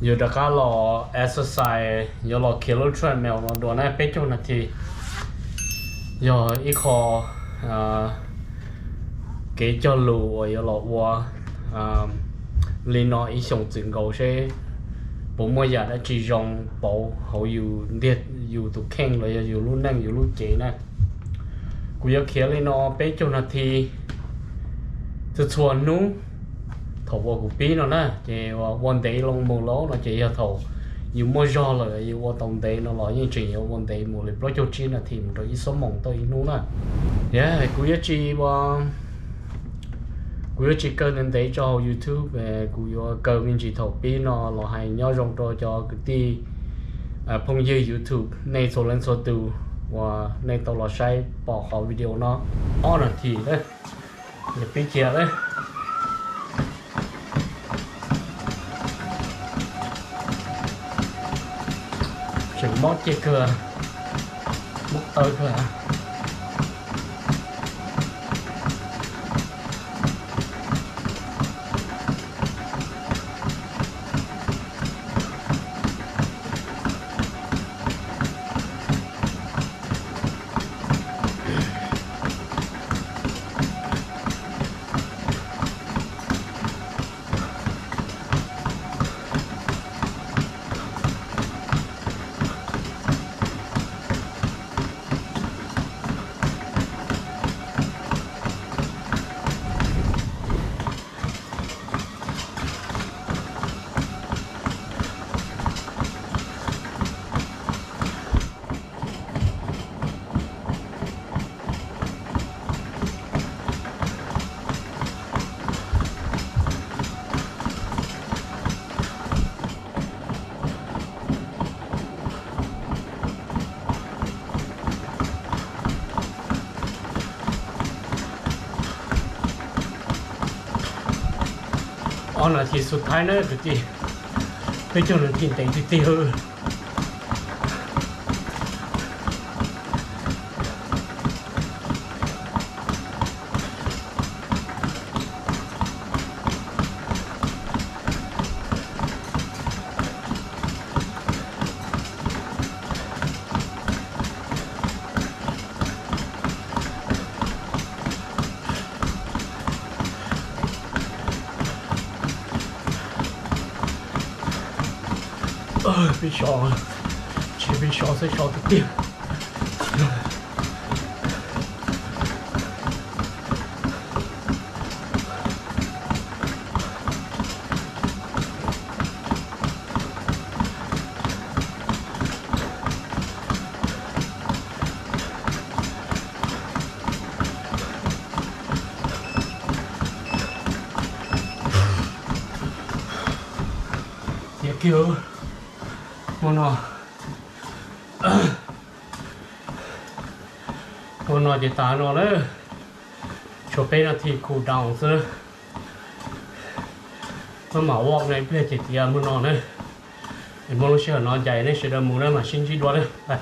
Yuav rov qab los exercise, yuav los khiav lub treadmill no dua na peb caug nas this. Yog ib qho kev cog lus uas yuav los ua li no ib xyoos txwm nkaus seb puas muaj yam dab tsi zoo pauv hauv yus ntiag, yus tus kheej los yog yus lub neej yus lub cev na. Kuv yuav khiav li no peb caug nas this txhua txhua hnub. Thaum uas kuv pib no na ces ua ntev loo mus lawm no ces yog thaum yus muaj zog lawm yus ua tau ntev no los yeej tseem yuav ua ntev mus li plaub caug tsib nas this mus rau ib xuab moos tau ib hnub na. Yog kuv yuav tsis ua kuv yuav tsis kaw ntev ntev tso hauv YouTube, kuv yuav kaw me ntsis thaum pib no los hais nyob zoo rau cov kwv tij phooj ywg YouTube nej txhua leej txhua tus uas nej tau los saib pom qhov video no. Ob nas this na, pib cia lawm. Tseem mob ciaj kawg, mob taw kawg. Ob nas this xub thawj na kwv tij, peb caug nas this ntev tiag tiag. Peb so, tsis peb so xwb so tiag tiag. Tiag kiag, hmo no, hmo no ces tas no na, tshuav peb nas this cool down xwb. Maj mam walk no ib pliag ces tiav hmo no na. Es muaj lub sij hawm no ncaim nej sawv daws mus na mam sib ntsib dua na.